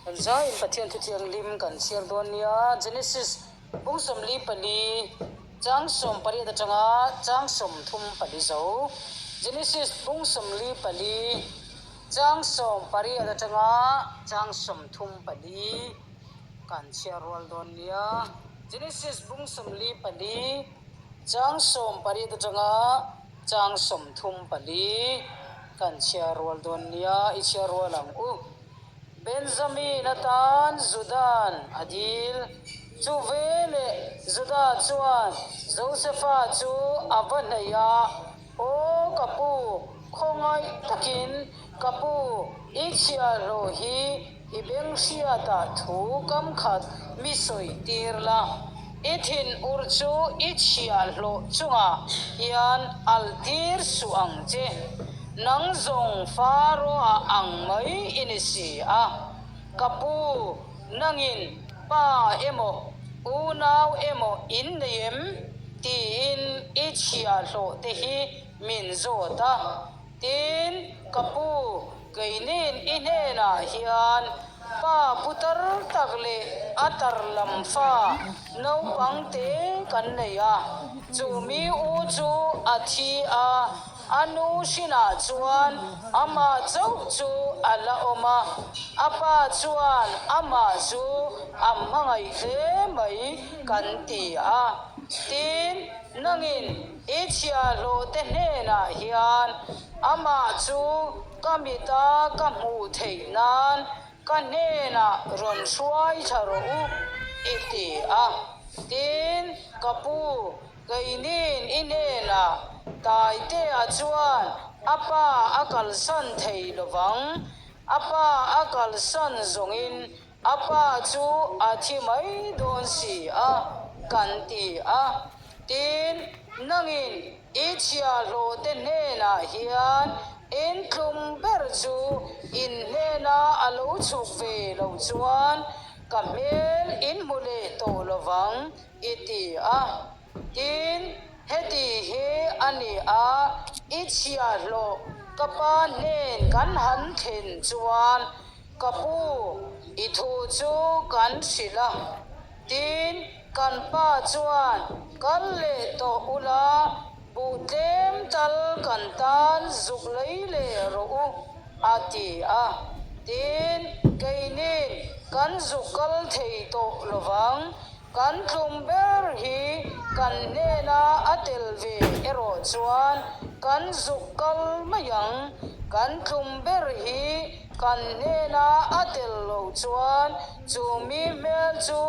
Kan zaiin Pathian thu thianghlim kan chhiar dawn nia. Genesis bung 44 chang 18 atanga chang 34 zo. Genesis bung 44 chang 18 atanga chang 34 kan chhiar rual dawn nia. Genesis bung 44 chang 18 atanga chang 34 kan chhiar rual dawn nia. I chhiar rual ang u. Benjamin atan Juda'n a dil. Chu veleh Juda chuan Josefa chu a va hnaih a, Aw ka pu, khawngaih takin ka pu, i chhiahhlawh hi i beng hriatah thu kam khat mi sawi tir la. I thinur chu i chhiahhlawh chungah hian alh tir suh ang che. Nang zawng Pharaoh-a ang mai i ni si a, ka pu, nangin pa emaw, unau emaw in nei em? tiin i chhiahhlawh te hi min zawt a. Tin, ka pu, keinin i hnenah hian pa putar tak leh a tar lam fa naupang te kan nei a, chu mi u chu a thi a, A nu hrinah chuan amah chauh chu a la awm a, a pa chuan amah chu a hmangaih hle mai kan ti a. Tin, nangin i chhiahhlawhte hnenah hian amah chu ka mita ka hmuh theih nan ka hnenah rawn hruai thla rawh u, i ti a. Tin, ka pu, Keinin i hnenah Taitea chuan a pa a kalsan thei lovang, a pa a kalsan zawngin a pa chu a thi mai dawn si a, kan ti a. Tin, nangin i chhiahhlawhte hnenah hian intlum ber chu in hnena a lo chhuk ve loh chuan ka hmel in hmu leh tawh lovang, I ti a, tin, heti hi a ni a, i chhiahhlawh ka pa hnen kan han thlen chuan ka pu i thu chu kan hrilh a, tin, kan pa chuan kal leh tawh ula, buh tlem tal kan tan zuk lei leh rawh u, a ti a, tin, keinin kan zuk kal thei tawh lovang. Kan tlum ber hi kan hnena a tel ve erawh chuan kan zuk kal mai ang. Kan tlum ber hi kan hnena a tel loh chuan chu mi hmel chu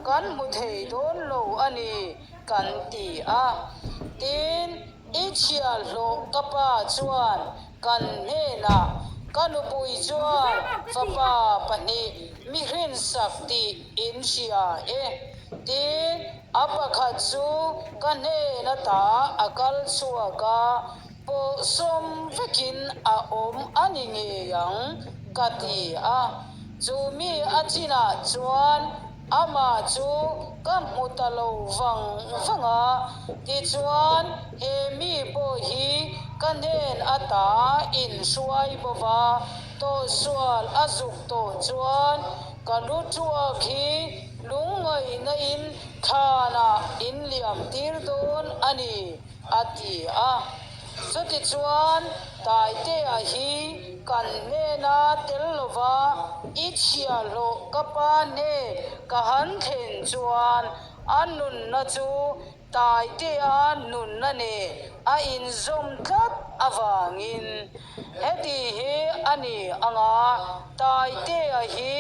kan hmu thei dawn lo a ni, kan ti a. Tin, I chhiahhlawh ka pa chuan kan hnenah ka nupui chuan fapa pahnih mi hrinsak tih in hria e. Tin, a pakhat chu ka hnen ata a kal chhuak a, pawhsawm vekin a awm a ni ngei ang ka ti a. Chu mi a chinah chuan Amah chu ka hmu ta lo vang vang a, tichuan he mi pawh hi ka hnen ata inhruai bo va, tawhsual a zuk tawh chuan ka lu thuak hi lungngaihna in thlanah in liam tir dawn a ni. A ti a. Chutichuan, Taitea hi kan hnena tel lova i chhiahhlawh ka pa hnen ka han thlen chuan a nunna chu Taitea nunna nen a inzawm tlat avangin heti hi a ni ang a, Taitea hi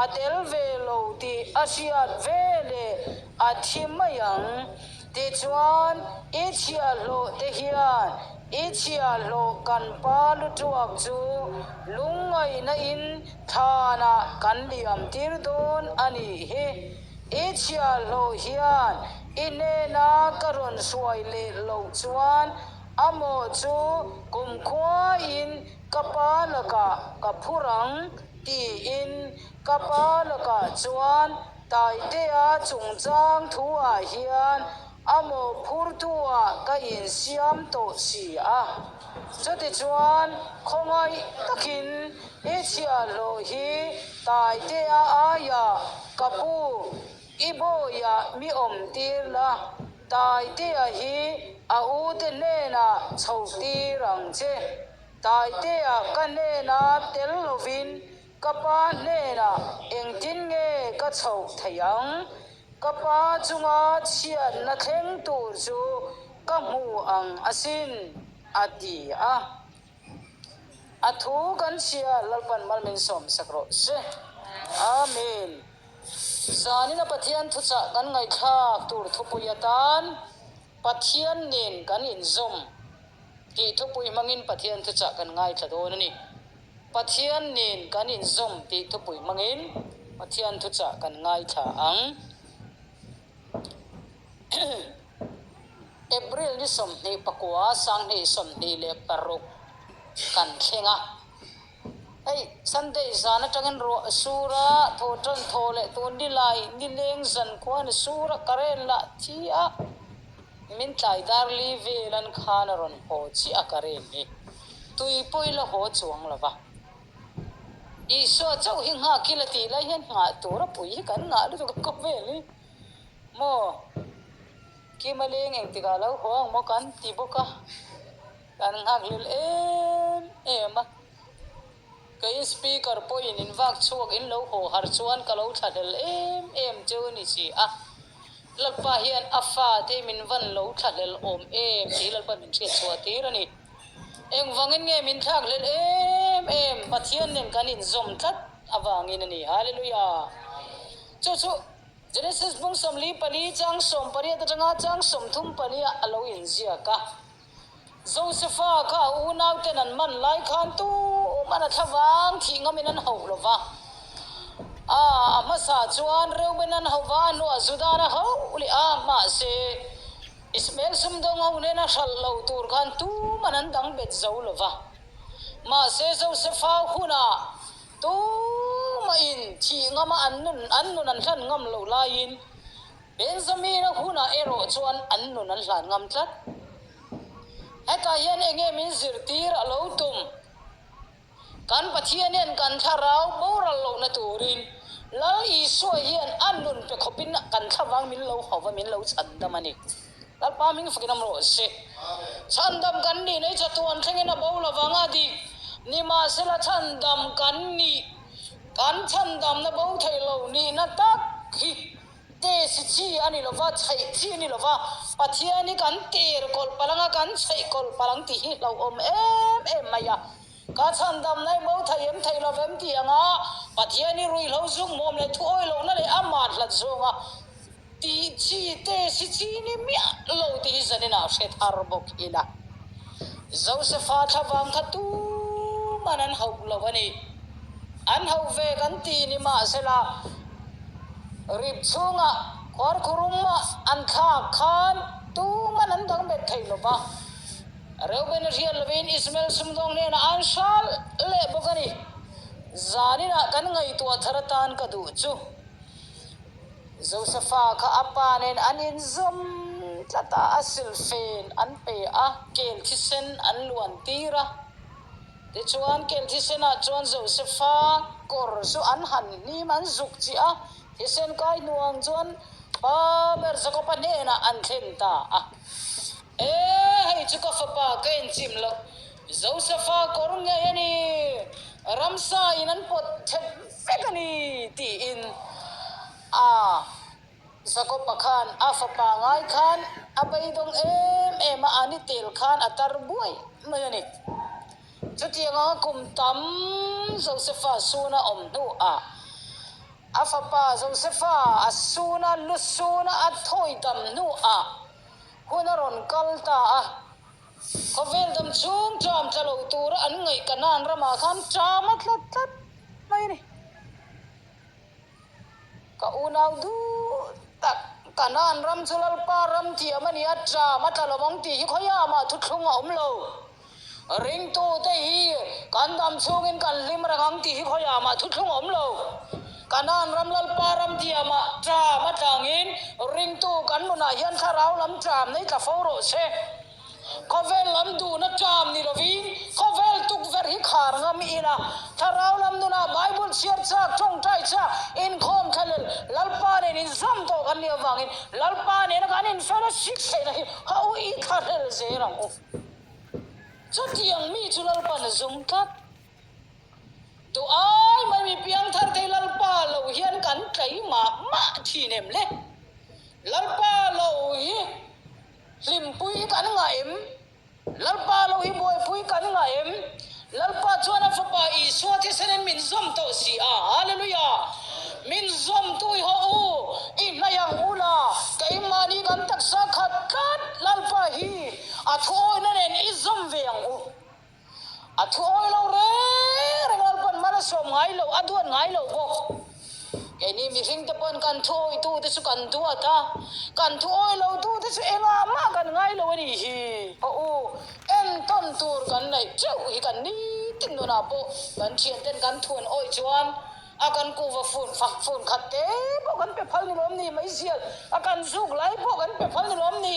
a tel ve lo tih a hriat veleh a thi mai ang. Tichuan, i chhiahhlawh te hian i chhiahhlawh kan pa lutuak chu lungngaihna in thlanah kan liam tir dawn a nih hi. I chhiahhlawh hian i hnena ka rawn hruai leh loh chuan a mawh chu kumkhuain ka pa lakah ka phur ang tiin ka pa lakah chuan Taitea chungchang thu-ah hian a mawhphurtu-ah ka insiam tawh si a. Chutichuan, khawngaih takin i chhiahhlawh hi Taitea aiah ka pu i bawiah mi awm tir la, Taitea hi a ute hnenah chhoh tir ang che. Taitea ka hnena tel lovin ka pa hnenah engtin nge ka chhoh theih ang? Ka pa chunga chhiatna thleng tur chu ka hmu ang asin, a ti a. A thu kan chhia Lalpan mal min sawm sak rawh se. Amen. Zanina Pathian thuchah kan ngaihthlak tur thupui atan Pathian nen kan inzawm tih thupui hmangin Pathian thuchah kan ngaithla dawn a ni. Pathian nen kan inzawm tih thupui hmangin Pathian thuchah kan ngaithla ang. April ni 24, 2026 kan thleng a. Hei Sunday zan atangin ruah a sur a, thaw tan thaw leh tun ni lai nileng zan khuan a sur a, current lah thi a, min tlai dar li vel an khan a rawn haw chiah a current hi. Tui pawh i la haw chuang lo va. Isua chauh hi nghak ila tih lai hian nghah tur a pui hi kan ngah lutuk a khawvel hi maw Kima leng engtikah lo haw ang maw kan ti bawk a, kan nghak hlel em em a. Kei speaker pawhin in vak chhuak in lo haw har chuan ka lo thlahlel em em cheu a ni si a. Lalpa hian a fate min van lo thlahlel awm em tih hi Lalpa min hriat chhuah tir a ni. Engvangin nge min thlak hlel em em? Pathian nen kan inzawm tlat avangin a ni. Hallelujah! Chu chu Genesis bung 44 chang 18 atanga chang 34 ah a lo inziak a. Josefa kha a unauten an man lai khan tuman a thlavang thih ngamin an hauh lo va. A, a hmasa chuan Reuben an hauh va, a hnuah Judah a hauh leh a, mahse, Ismael sumdawng ho nena hralh lo tur khan tuman an dang bet zo lo va. Mahse Josefa hunah tumahin thih ngama an nun an nun an hlan ngam loh laiin Benjamina hunah erawh chuan an nun an hlan ngam tlat. Hetah hian enge min zirtir a lo tum? Kan Pathian hian kan thlarau boral lohna turin Lal Isua hian a nun pe khawpin kan thlavang min lo hauh va, min lo chhandam a ni. Lalpa hming fakin awm rawh se. Chhandam kan nih nei chatuan thlengin a bo lovang a dik. Nimahsela chhandam kan nih, kan chhandamna bo thei lo nihna tak hi Te si chi a ni lo va, chheih chi a ni lo va, Pathian hi kan tir kawlh palh anga kan chheih kawlh palh ang tih hi hlauhawm em em mai a. Ka chhandam na i bo thei em thei lo vem tih anga Pathian hi ruihhlo zuk muam leh thu awi lohna leh amah hlat zawnga tih chi te si chi ni miah lo tih hi zaninah hre thar bawk ila. Josefa thlavang kha tuman an hauh lo a ni. An hauh ve kan ti ni mahsela Rip chhungah khuarkhurum an thlak khan tuman an dang bet thei lo va. Reuben a hriat lovin Ismael sumdawng hnenah an hral leh bawk a ni. Zaninah kan ngaihtuah thar atan ka duh chu. Josefa kha a pa nen an inzawm tlat a, a silfen an pe a, kel thisen an luan tir a. Tichuan, kel thisenah chuan Josefa kawr chu an han hnim, an zuk chiah a, thisen kai hnuang chuan pa ber Jakoba hnenah an thlen ta a. E, hei chu ka fapa ka enchim loh, Josefa kawr ngei a ni, ramsa in an pawt thet vek a ni, tiin a. Jakob-a khan a fapa ngai khan a beidawng em em a, a ni tel khan a tar buai mai a ni. Chutiang anga kum tam Josefa suna awm hnuah a fapa Josefa a suna lu suna a thawi dam hnuah hun a rawn kal ta a. Khawvel dam chhung ṭam tla lo tura an ngaih Kanaan ramah khan ṭam a tla tlat mai a ni. Ka unau duh tak, Kanaan ram chu Lalpa ram thiam a ni a, ṭam a tla lo ang tih hi khawiah mah thuthlung a awm lo. Ringtute hi kan dam chhungin kan hlim reng ang tih hi khawiah mah thuthlung a awm lo. Kanaan ram Lalpa ram thiamah ṭam a tlangin ringtu kan nunah hian thlarau lam ṭam nei tla fo rawh se. Khawvel lam duhna ṭam ni lovin khawvel tukverh hi khar ngam ila, thlarau lam nunah Bible chhiar chak, ṭawngṭai chak, inkhawm thlalel Lalpa nen inzawm tawh kan nih avangin Lalpa nena kan infellowship theihna hi ha u i thlahlel zel ang u. Chutiang mi chu Lalpa'n a zum tlat. Duh ai mai mi piangthar thei Lalpa lo hian kan tlei mah mah thin em le? Lalpa lo hi hlimpui kan ngah em? Lalpa lo hi buaipui kan ngah em? Lalpa chuan a Fapa Isua thisenin min zawm tawh si a. Hallelujah! Min zawmtu i haw u, i hnaih ang u la, keimahni kan taksa khat tlat Lalpa hi a thuawihna nen i zawm ve ang u. A thu awi lo reng reng Lalpa'n mal a sawm ngai lo, a duat ngai lo bawk. Keini mihring te pawhin kan thu awi tu te chu kan duat a, kan thu awi lo tu te chu engah mah kan ngai lo a nih hi. Haw u, entawn tur kan neih teuh hi kan nitin nunah pawh kan thian ten kan thu an awi chuan a kan kuhva fun fak fun khat te pawh kan pe phal ni lawm ni, meizial a kan zuk lai pawh kan pe phal ni lawm ni.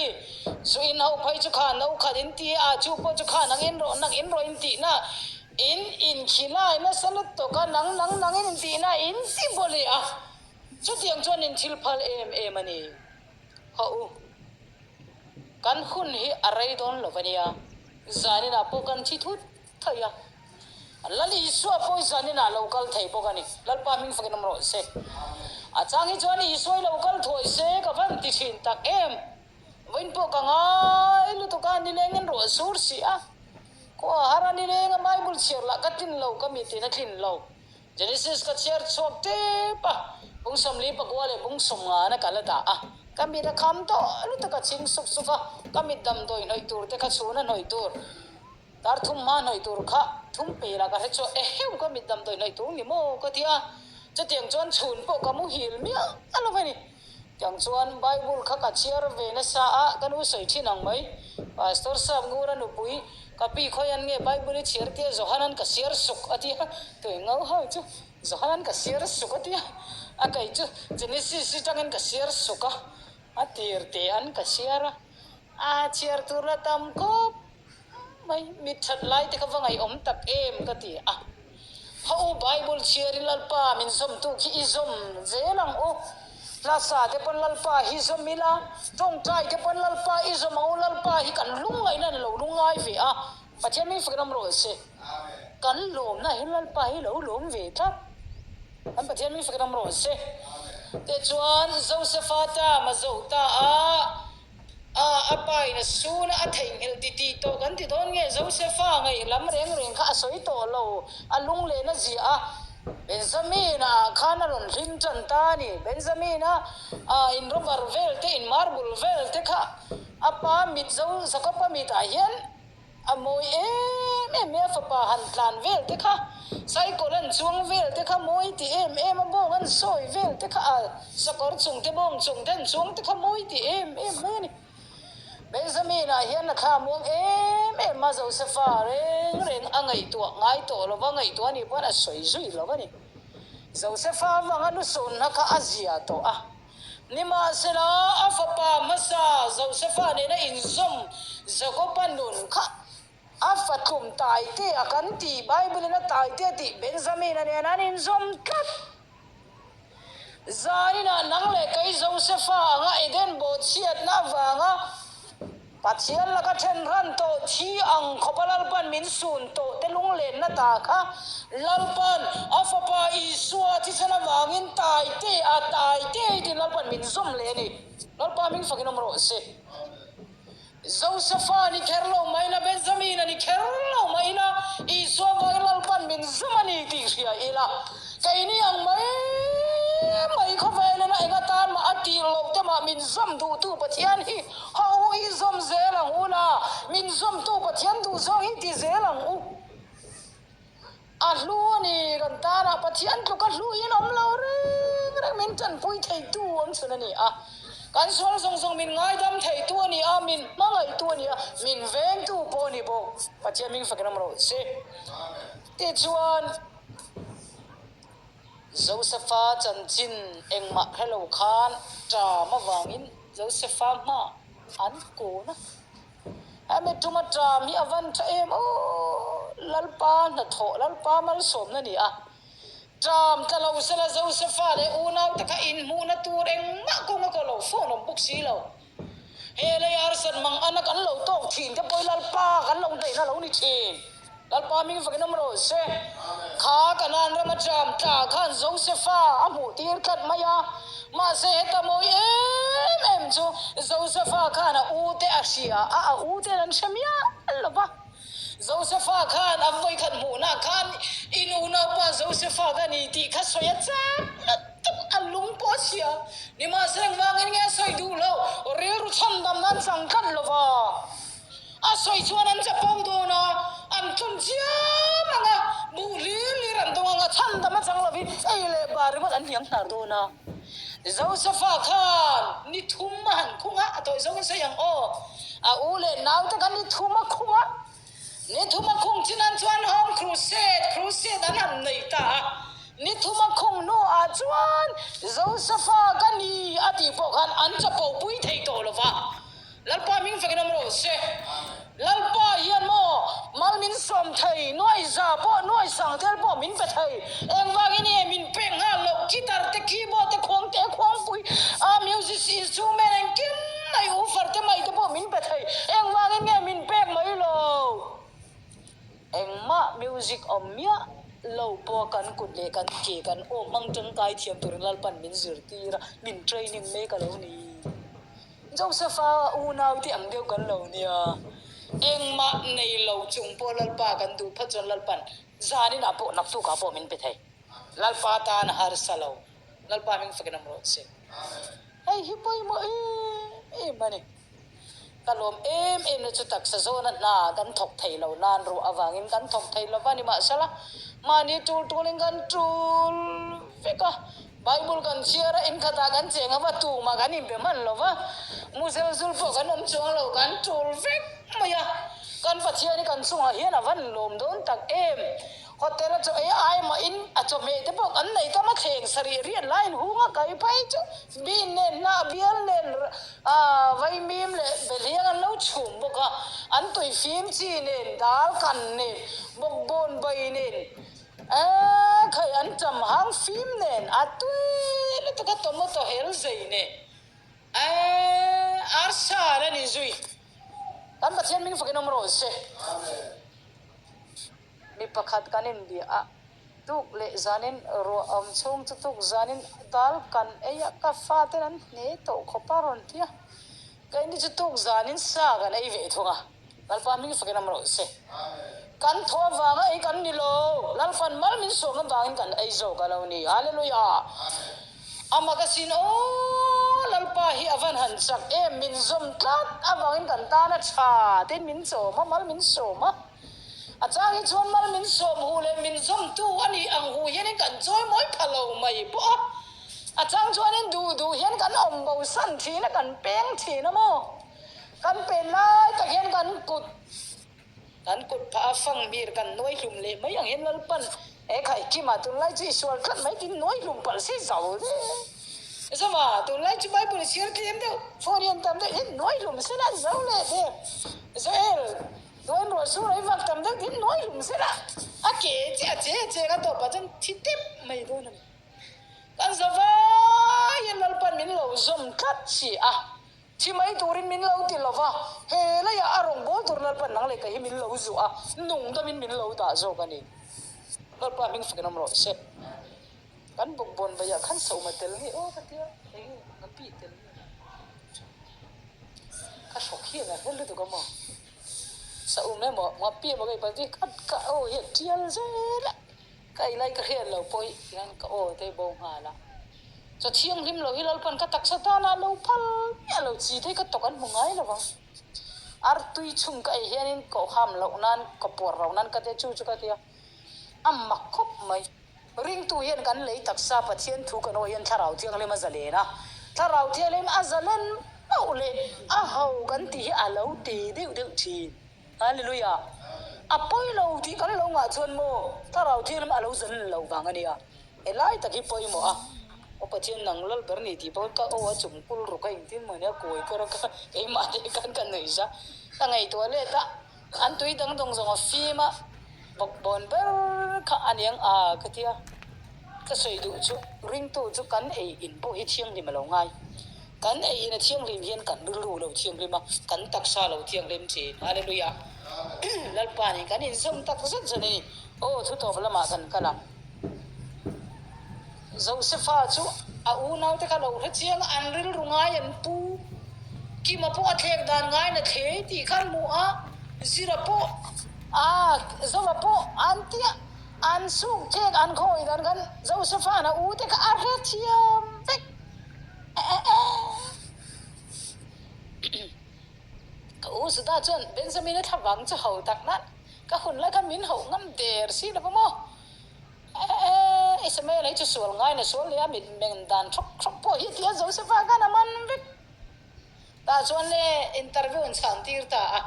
Zu in ho phei chu kha no khat in ti a, chu pawh chu kha nang in rawh nang in rawh in tih na in in khi lai nasa lutuk a, nang nang nang in tih na in ti baw leh a, chutiang chuan in thil phal em em a ni. Haw u, kan hun hi a rei dawn lo a nia, zaninah pawh kan thi thut thei a. Lal Isua pawh zanin ah lo kal thei bawk a ni. Lalpa hming fakin awm rawh se. A chang hi chuan Isua i lo kal thuai se ka van ti thin tak em. Vawiin pawh ka ngai lutuk a, nileng in ruah sur si a. Khua har a nileng a Bible chhiar lah ka tlin lo, ka mitin a tlin lo. Genesis ka chhiar chhuak tep a, bung 40 pakua leh bung 50 na ka la dah a. Ka mit a kham tawh lutuk a chhing suk suk a, ka mit damdawi hnawih tur te kha chhun a hnawih tur. Dar thum hma hnawih tur kha thum pe la ka hre chuah eheu ka mit damdawi hnawih tur ni maw ka ti a, chutiang chuan chhun pawh ka muhil miah a lo a ni. Tiang chuan Bible kha ka chhiar ve nasa a, ka nu sawi thin ang mai. Pastor Sap Ngura nupui ka pi khawian nge Bible i chhiar tia Johanan ka siar suk a ti a, tui ngau hau chu Johanan ka siar suk a ti a, a kei chu Genesis atangin ka siar suk a, a tir te an ka siar a, a chhiar tur la tam khawp. Mai, mit that lai te kha va ngaihawm tak em ka ti a. Ha u Bible chhiarin Lalpa min zawmtu khi i zawm zel ang u. Hlasa te pawn Lalpa hi zawm ila, tawngtai te pawn Lalpa i zawm ang u, Lalpa hi kan lungngaihna an lo lungngai ve a, Pathian min fak ram rawh se. Kan lawmna hi Lalpa hi lo lawm ve tlat. Kan Pathian min fak ram rawh se. Tichuan Josefa ta Mazo ta a. A, a pa in a sun a, a theihnghilh ti tih tawh kan ti dawn nge? Josefa ngaih lam reng reng kha a sawi tawh lo, a lunglen a ziah a. Benjamin-a ah khan a rawn hlim tan ta a ni. Benjamin-a ah in rubber vel te, in marble vel te kha a pa mit zo, Jakob-a mit ah hian A mawi em em mai a fapa han tlan vel te kha, cycle an chuang vel te kha mawi ti em em a, bawng an sawi vel te kha a sakawr chung te bawng chung te an chuang te kha mawi ti em em mai a ni. Benjamin ah hian a thla muang em em a, Josefa reng reng a ngaihtuah ngai tawh lo va, ngaihtuah a nih pawn a sawi zui lo a ni. Josefa avanga lusunna kha a zia tawh a. Nimahsela, a fapa hmasa Josefa nena inzawm Jakoba nun kha a fatlum Taitea kan tih, Bible-in a Taitea tih Benjamina nen an inzawm tlat. Zaninah nang leh kei Josefa anga Eden bawhchhiatna avanga Pathian laka then ran tawh thi ang khawpa Lalpan min sun tawh te lunglenna ta kha Lalpan a Fapa Isua thisen avangin tai te a tai te i tin Lalpan min zawm leh a ni. Lalpa min fakin awm rawh se. Josefa ni kher lo mai ila, Benjamina ni kher lo mai ila, Isua vangin Lalpan min zawm a ni tih hria ila, keini ang mai mai khawvelin a eng atan mah a tir loh te mah min zawm duhtu Pathian hi Ho u i zawm zel ang u la, min zawmtu Pathian duh zawng hi ti zel ang u. A hlu a ni, kan tanah Pathian tluka hlu in awm lo reng reng min tanpui theitu awm chhun a ni a. Kan sual zawng zawng min ngaidam theitu a ni a, min hmangaihtu a ni a, min vengtu pawh a ni bawk. Pathian hming fakin awm rawh se. Tichuan. Josefa chanchin engmah hre lo khan ṭam avangin Josefa hma an kawn a. Hemi tuma ṭam hi a van ṭha em aw, Lalpa hnathawh, Lalpa malsawmna ni a. Ṭam tla lo sela Josefa leh unaute kha inhmuhna tur engmah kawng a kaw lo phone awm bawk si lo. He lei harsat mang ana kan lo tawk thin te pawh hi Lalpa kan lo hnaihna lo ni thin. Lalpa hming fakin awm rawh se. Kha Kanaan rama ṭam tla khan Josefa a hmuh tir tlat mai a. Mahse heta mawi em em chu Josefa khan a u te a hria a, a u ten an hre mial lo va. Josefa khan a vawikhat hmuhnah khan in unaupa Josefa ka ni tih kha sawi a chak lutuk, a lung pawh a chhia. Nimahsela engvangin nge a sawi duh lo? Rilru chhandam nan chang tlat lo va. A sawi chuan an chapo dawn a, an tlun chiam ang a, buh hlir hlir an dawng ang a, chhandam a chang lovin ei leh bar ringawt an hniang hnar dawn a. Josefa khan ni thum a han khung a, a tawih zawngin sawi ang aw, a u leh naute khan ni thum a khung a, ni thum a khung chin an chuan Home Crusade, Crusade an han nei ta a, ni thum a khung hnuah chuan Josefa ka ni a tih pawh khan an chapo pui thei tawh lo va. Lalpa hming fakin awm rawh se. Lalpa hian maw mal min sawm thei, nuai za pawh, nuai sang tel pawh min pe thei. Engvangin nge min pek nghal loh? Guitar te, keyboard te, khuang te, khuangpui, a music instrument engkim mai, woofer te mai te pawh min pe thei. Engvangin nge min pek mai lo? Engmah music awm miah lo pawh kan kut leh kan ke kan aw hmang tangkai thiam turin Lalpan min zirtir a, min training mek a lo ni. Joseph-a unau te ang deuh kan lo nia, engmah nei lo chung pawh Lalpa kan duh phawt chuan Lalpa'n zaninah pawh naktukah pawh min pe thei. Lalpa tan a harsa lo. Lalpa hming fakin awm rawh se. Hei hi pawimawh em em a ni. Ka lawm em em na chu taksa zawna hna kan thawk thei lo nan ruah avangin kan thawk thei lo va nimahsela mahni tul tulin kan tul vek a. Bible kan chhiar a, inkhatah kan cheng a va, tumah kan inbe hman lo va, mu zel zul pawh kan awm chuang lo, kan tul vek mai a, kan Pathian hi kan chungah hian a van lawm dawn tak em? Hotel a chaw ei ai mahin a chawhmeh te pawh kan nei tam a, thleng sarih riat laiin hung a kai phei chu bean nen hnah bial nen vaimim leh belhiang an lo chhum bawk a, an tui fim chi nen dal kan nen bawkbawn bai nen Eeh khai an cham hang fim nen a tui lutuk a tomato hel zei nen eeh arsa la ni zui kan Pathian hming fakin awm rawh se. Mi pakhat kan inbia a tuk leh zanin ruah awm chhung chu tuk zanin dal kan ei a ka faten an hne tawh khawp a rawn ti a keini chu tuk zanin sa kan ei ve thung a. Lalpa hming fakin awm rawh se. Kan thaw avanga ei kan ni lo, Lalpan mal min sawm avangin kan ei zawk a lo ni. Hallelujah! Amah ka sin aw, Lalpa hi a van han chak em, min zawm tlat avangin kan tan a tha tiin min chawm a, mal min sawm a. A chang hi chuan mal min sawm hu leh min zawmtu a nih ang hu hianin kan chawi mawi pha lo mai pawh a. A chang chuanin duh duh hian kan awm bosan thin a, kan peng thin a maw? Kan pen lai tak hian kan kut kan kut phah a fang hmir kan nuai hlum leh mai ang hian Lalpan he khai Kima tunlai chu i sual tlat mai tiin nuai hlum palh se zau hle. Zama tunlai chu Bible i chhiar tlem deuh phone i en tam deuh hian nuai hlum se la zau leh der. Joel tuan ruah sur a i vak tam deuh tiin nuai hlum se la a ke che a che a cheng a tawpah chuan thi tep mai dawn a ni. Kan zavaiin Lalpan min lo zawm tlat si a. Thi mai turin min lo ti lo va, he leiah a rawn bawl tur Lalpan nang leh kei hi min lo zuah a, nung damin min lo dah zawk a ni. Lalpa hming fakin awm rawh se. Kan bawkbawn veiah khan sawma tel nge aw ka tia, eng nge ka pi tel nge ka hrawk hian a hel lutuk a maw. Saum emaw ngapi emaw ka inpal ti kha ka aw hi a tial zel a. Ka ei lai ka hriat lo pawh hi tihian ka aw te bo nghal a. Chaw thianghlim lo hi Lalpan ka taksa tana lo phal miah lo chi te hi ka tawk an hmu ngai lo vang. Artui chhung ka ei hianin ka awham loh nan ka puar loh nan ka tia chu chu ka tia a mak khawp mai. Ringtu hian kan lei taksa Pathian thu kan awih hian Thlarau Thianghlim a zalen a, Thlarau Thianghlim a zalen mauh leh a ho kan tih hi a lo ti deuh deuh thin. Hallelujah! A pawi lo tih kan lo ngah chuan maw Thlarau Thianghlim a lo zan lo vang a nia. Helai tak hi pawimawh a, Aw Pathian nang lal ber ni tih pawh ka aw a chum kul ruk a engtin maw nia kawi kawr a ka keimah te khan ka nuih za. Ka ngaihtuah let a, an tui dang dawng zawng a fim a, bawkbawn ber kha a niang a ka ti a. Ka sawi duh chu ringtu chu kan ei in pawh hi thianghlim a lo ngai. Kan ei in a thianghlim hian kan rilru lo thianghlim a, kan taksa lo thianghlim thin. Hallelujah! Lalpa nen kan inzawm tak zet zet a ni. Aw thutawp lamah kan kal ang. Josefa chu a unaute kha lo hre chiang a, an rilru ngai an pu. Kima pawh a thlek dan ngain a thlei tih kha an hmu a, Zira pawh a, Zova pawh an tia, an suk thlek an khawi dan khan Josefa'n a ute kha a hre thiam vek. Ka u Juda chuan Benjamin-a thlavang chu ho tak nan ka hun lai khan min hauh ngam der si lo va maw? Ismael hi chu sual ngaina sual leh a mit men dan hrawk hrawk pawh hi tia Josefa khan a man vek. Tah chuan le interview an chhan tir ta a.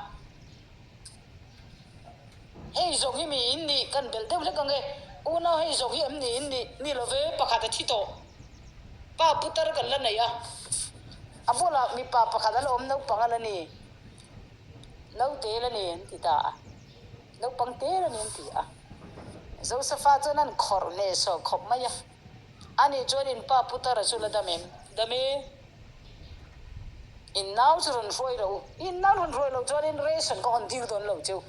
Hei zawk hi mi in nih kan belh deuh hlek ang e. Unau hei zawk hi em ni in nih? Ni lo ve, pakhat a thi tawh. Pa putar kan la nei a. A bulah mipa pakhat a la awm naupang a la ni. Naute la ni an ti ta a. Naupang te la ni an ti a. Josefa chuan an khawrh hneh sawh khawp mai a. Ani chuan in pa putara chu la dam em? Dam e. In nau chu rawn hruai lo u. In nau rawn hruai lo chuanin ration ka hawn tir dawn lo cheu.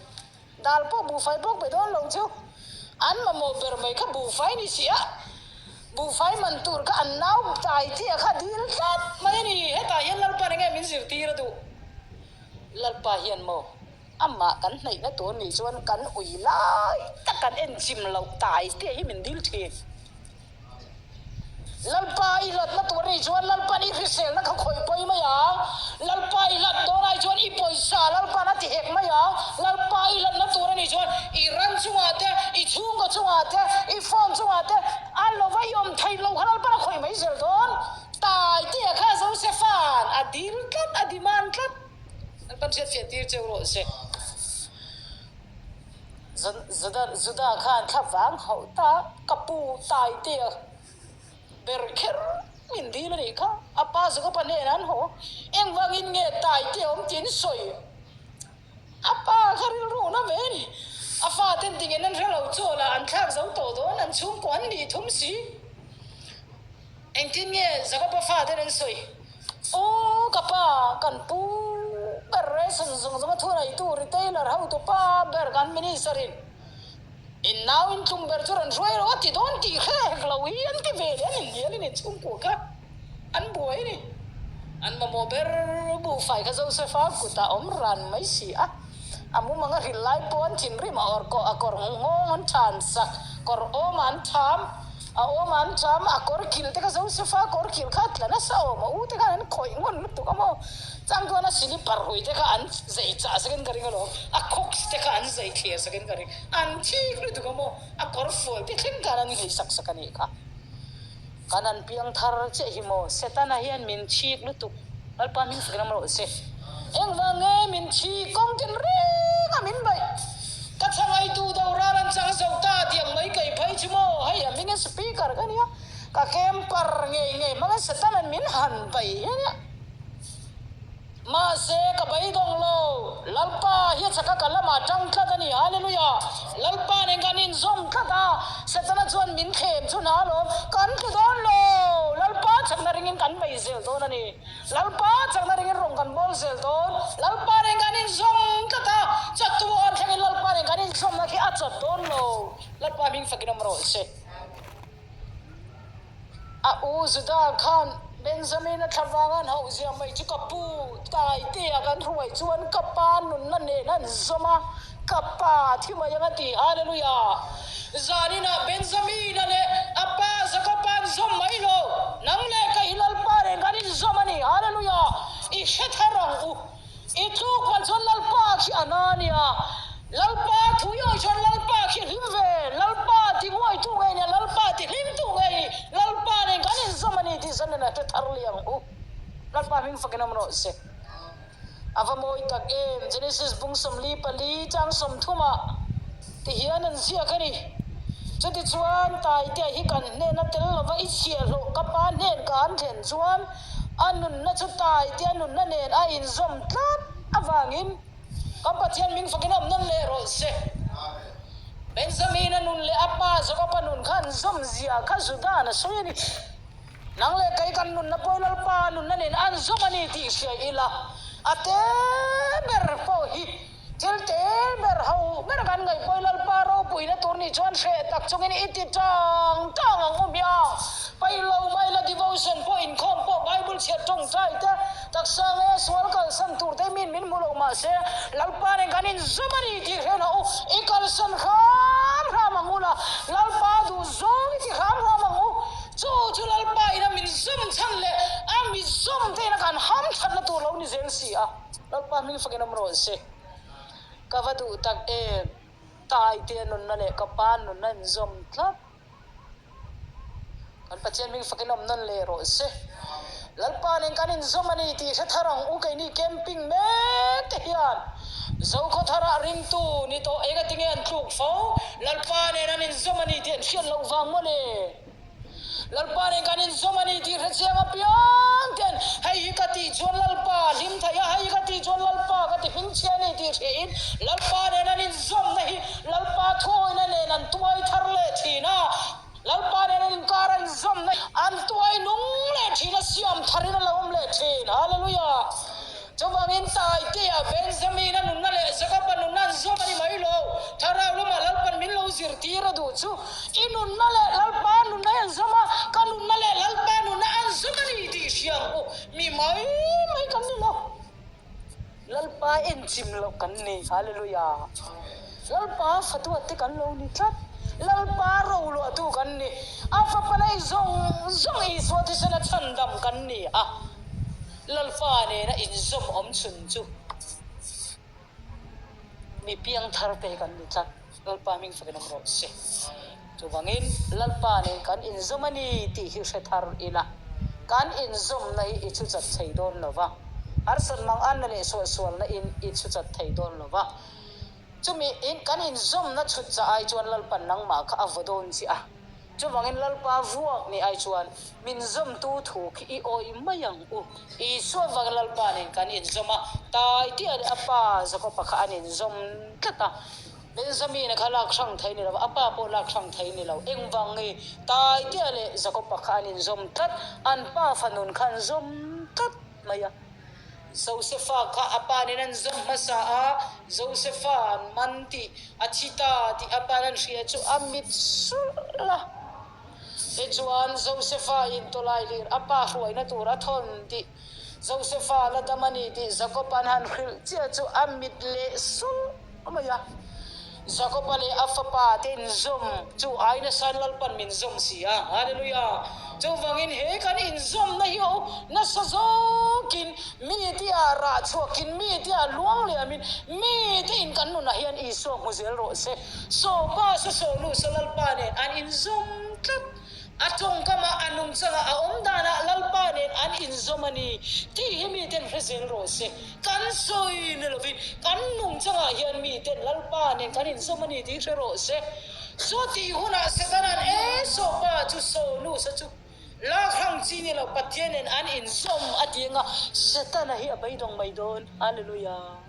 Dal pawh buhfai bawk be dawn lo cheu. An mamawh ber mai kha buhfai ni si a. Buhfai man tur kha an nau tai tia kha dil tlat mai a ni. Hetah hian Lalpa enge min zirtir a duh? Lalpa hian maw? Amah kan hnaihna tur nih chuan kan ui lai tak kan en chim loh tai te hi min dil thin. Lalpa i hlatna tur nih chuan Lalpan i hriselna kha khawih pawi mai ang. Lalpa i hlat dawn ai chuan i pawisa Lalpan a ti hek mai ang. Lalpa i hlatna tur anih chuan i ran chungah te, i chhungkaw chungah te, i phone chungah te a lova i awm theih loh kha Lalpan a khawih mai zel dawn. Tai te kha Josepha'n a dil tlat, a demand tlat. Kan hriatfiah tir cheu rawh se. Juda khan thla vang hauh ta ka pu Taitea ber kher min dil a nih kha. A pa Jakoba hnenah an haw. Engvangin nge Taitea awm tiin sawi? A pa kha rilru na ve a ni. A faten tingin an hre lo chaw lah an thlak zo tawh dawn, an chhungkaw an nih thum si. Engtin nge Jakoba faten an sawi? Aw ka pa, kan pu ber ration zawng zawng a thu neitu retailer hotu pa ber kan minister in in nau in tlum ber chu rawn hruai rawh a ti dawn tih hre hek lo hi an ti ve leh an inhnial in inchhungkua kha an buai a ni. An mamawh ber buhfai kha Joseph-a kutah awm ran mai si a, a mumang a hrilh lai pawh an thinrim a awr kawh a kawr nghawng an than sak, kawr awmah an tham. A awm an cham, a kawr kil te kha Josefa kawr kil kha a tla nasa awm, a u te khan an khawih ngawn lutuk a maw? Chang chuan a silipar hui te kha an zei chah sakin ka ring alawm, a khawks te kha an zei thlir sakin ka ring, an thik lutuk a maw? A kawr fual te thleng khan an nghei sak sak a nih kha. Kan an piang thar chiah hi maw? Setana hian min thik lutuk, Lalpa hming fak ram rawh se. Engvang nge min thi kawng tin reng a min baih? Ka chhangaitu do ral an chang zo ta tiang mai kei phei chu maw? Hei a hmingin speaker ka nia, ka camper ngei ngei hmangin Satan an min han baih hi ania. Mahse ka beidawng lo, Lalpa hi a chaka ka lamah tang tlat a ni, Hallelujah! Lalpa nen kan inzawm tlat a, Setana chuan min thlem chu hna alawm, kan tlu dawn lo, Lalpa chakna ringin kan bei zel dawn a ni. Lalpa chakna ringin rawng kan bawl zel dawn. Lalpa nen kan inzawm tlat a, chawttu an thlengin Lalpa nen kan inzawmna khi a chawt dawn lo. Lalpa hming fakin awm rawh se. A u Juda khan Benjamin-a thla vanga an hauh zia mai chu ka pu Taitea kan hruai chuan ka pa nunna nen an zawm a, ka pa thi mai ang a ti. Hallelujah! Zaninah Benjamin-a leh a pa Jakob-a an zawm mai lo, nang leh ka hi Lalpa nen kan inzawm a ni. Hallelujah! I hre thar ang u. I tluk man chuan Lalpa khi a na a nia. Lalpa thu i awih chuan Lalpa khi hlim ve. Lalpa ti nguaitu ngei nia, Lalpa ti hlimtu ngei ni. Lalpa nen kan inzawm a ni tih zanin a hre thar leh ang u. Lalpa hming fakin awm rawh se. A va mawi tak em! Genesis bung 44 chang 30 ah ti hian an ziak a ni. Chutichuan Taitea hi kan hnena tel lova i chhiahhlawh ka pa hnen ka an thlen chuan a nunna chu Taitea nunna nen a inzawm tlat avangin. Kan Pathian ming fakin awm nawn leh rawh se. Benjamina nun leh a pa Jakoba nun kha an zawm zia kha Juda'n a sawi a ni. Nang leh kei kan nunna pawh Lalpa nunna nen an zawm a ni tih hria ila, a te ber pawh hi thil te ber ho ber kan ngaih pawh Lalpa ropuina tur nih chuan hreh tak chungin i ti tang tang ang u hmiang. Pailo maila devotion pawh inkhawm pawh Bible chhiat tawngtai te taksa nge sual kalsan tur te min min hmu lo mahse Lalpa nen kan inzawm a ni tih hre hnah u. I kalsan hram hram ang u la, Lalpa duh zawng i ti hram hram ang u. Chu chu Lalpa ina min zawm chhan leh a mi zawm te ina kan ham thatna tur lo ni zel si a, Lalpa hming fakin awm rawh se. Ka va duh tak em, Taitea nunna leh ka pa nunna in zawm tlat. Kan Pathian hming fakin awm nawn leh rawh se. Lalpa nen kan inzawm a ni tih hre thar ang u, keini camping mek te hian Zokhaw tharah ringtu ni tawh engatinge an tluk fo, Lalpa nen an inzawm a ni tih an hriat loh vang maw le? Lalpa nen kan inzawm a ni tih hre chiang apiang ten hei hi ka tih chuan Lalpa hlim thei a, hei hi ka tih chuan Lalpa ka ti hming chhia a ni tih hriain Lalpa nen an inzawmna hi Lalpa thuawina nen an tuai thar leh thin a, Lalpa nen an inkar a inzawmna an tuai nung leh thin a, siam tharin a lo awm leh thin. Hallelujah! Chuvangin Taitea, Benjamina nunna leh Jakoba nunna an zawm a ni mai lo. Thlarau lamah Lalpan min lo zirtir a duh chu i nunna leh Lalpa nunna hi an zawm a, ka nunna leh Lalpa nunna an zawm a ni tih hria ang u. Mi mai mai kan ni lo. Lalpa enchim loh kan ni. Hallelujah! Lalpa fatuate kan lo ni tlat. Lalpa roluahtu kan ni. A fapa nei zawng zawng Isua thisena chhandam kan ni a. Lalpa nena inzawm awm chhun chu mi piangthar te hi kan ni tlat. Lalpa hming fakin awm rawh se. Chuvangin Lalpa nen kan inzawm a ni tih hi hre thar ila, kan inzawmna hi i chhuchat thei dawn lo va, harsat mang anna leh suahsualna in i chhuchat thei dawn lo va. Chumi in kan inzawmna chhut chah ai chuan Lalpan nangmah kha a vaw dawn chiah a. Chuvangin Lalpa vuak nih ai chuan min zawmtu thu khi i awih mai ang u. Isua vangin Lalpa nen kan inzawm a, Taitea leh a pa Jakoba kha an inzawm tlat a. Benjamina kha lak hrang thei ni lo, a pa pawh lak hrang thei ni lo. Engvang nge Taitea leh Jakoba kha an inzawm tlat? An pa fanun kha an zawm tlat mai a. Josefa kha a pa nen an zawm hmasa a, Josefa an man tih, a thi ta tih a pa'n an hria chu a mit sulh a. Tichuan, Josefa in tawlai lir a pa hruaina tur a thawn tih, Josefa la dam a ni tih Jakob-a'n han hrilh chiah chu a mit leh sulh mai a. Jakoba leh a fapa te inzawm chu ai nasain Lalpan min zawm si a. Hallelujah! Chuvangin he kan inzawmna hi aw nasa zawkin mi te ah rah chhuakin, mi te ah luang liamin, mi te in kan nunah hian Isua hmu zel rawh se. Saw pa saw saw nu saw Lalpa nen an inzawm tlat. A tawngkamah, a nungchangah, a awm danah Lalpa nen an inzawm a ni tih hi miten hre zel rawh se. Kan sawi ni lovin kan nungchangah hian miten Lalpa nen kan inzawm a ni tih hre rawh se. Chutih hunah Setana'n e saw pa chu saw nu sa chu lak hrang chi ni lo Pathian nen an inzawm a ti anga Setana hi a beidawng mai dawn. Hallelujah!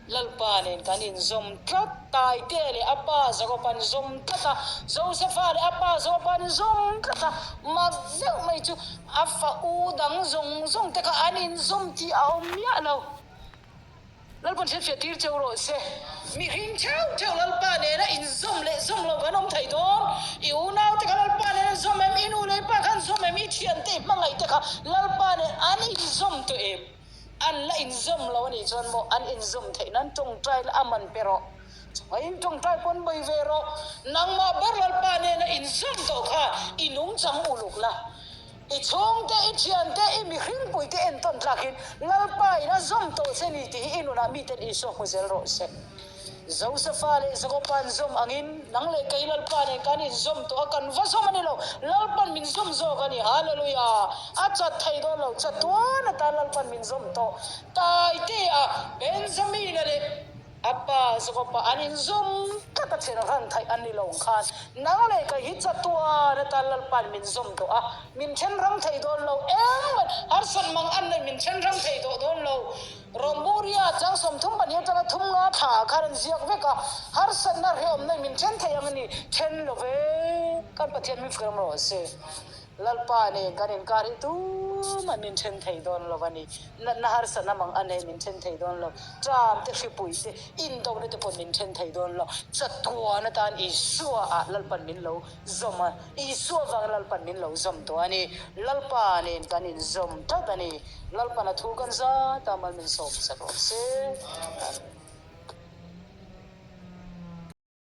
Lalpa nen kan inzawm tlat, Taitea leh a pa Jakob an zawm tlat a, Josefa leh a pa Jakob an zawm tlat a, mak deuh mai chu a fa u dang zawng zawng te kha an inzawm tih a awm miah lo. Lalpa'n hriatfiah tir cheu rawh se, mihring theuh theuh Lalpa nena inzawm leh zawm lo kan awm thei dawn, i unau te kha Lalpa nen an zawm em, i nu leh i pa kha an zawm em, i thiante i hmangaih te kha Lalpa nen an inzawm tawh em? An la inzawm lo a nih chuan maw an inzawm theih nan tawngtai la a man pe rawh. Chungaiin tawngtai pawn bawi ve rawh. Nangmah ber Lalpa nena inzawm tawh kha i nungchang uluk la. I chhungte, i thiante, i mihringpuite entawn tlakin Lalpa in a zawm tawh che ni tih hi i nunah miten Isua hmu zel rawh se. Josefa leh Jakoba an zawm angin nang leh kei Lalpa nen kan inzawm tawh a, kan va zawm a ni lo, Lalpan min zawm zawk a ni. Hallelujah! A chat thei dawn lo, chatuan atan Lalpan min zawm tawh. Taitea, Benjamina leh a pa Jakoba an inzawm tlat a, thian ran theih an ni lo ang khan nang leh kei hi chatuan atan. atan Lalpa'n min zawm tawh a, min then rang thei dawn lo. Engmah harsat mang an nei min then rang thei tawh dawn lo. Rawmburia chang 32 atanga thum nga thla ah khan an ziak vek a, harsatna hrehawmna in min then thei ang a ni, then lo ve, kan Pathian min fak ram rawh se. Lalpa nen kan inkar hi tumah min then thei dawn lo a ni. Natna harsatna mang a nei min then thei dawn lo. Ṭam te, hripui te, indona te pawh min then thei dawn lo. Chatuan atan Isua ah Lalpan min lo zawm a, Isua vang Lalpan min lo zawm tawh a ni. Lalpa nen kan inzawm tlat a ni. Lalpan a thu kan zat a, mal min sawm sak rawh se. Amen.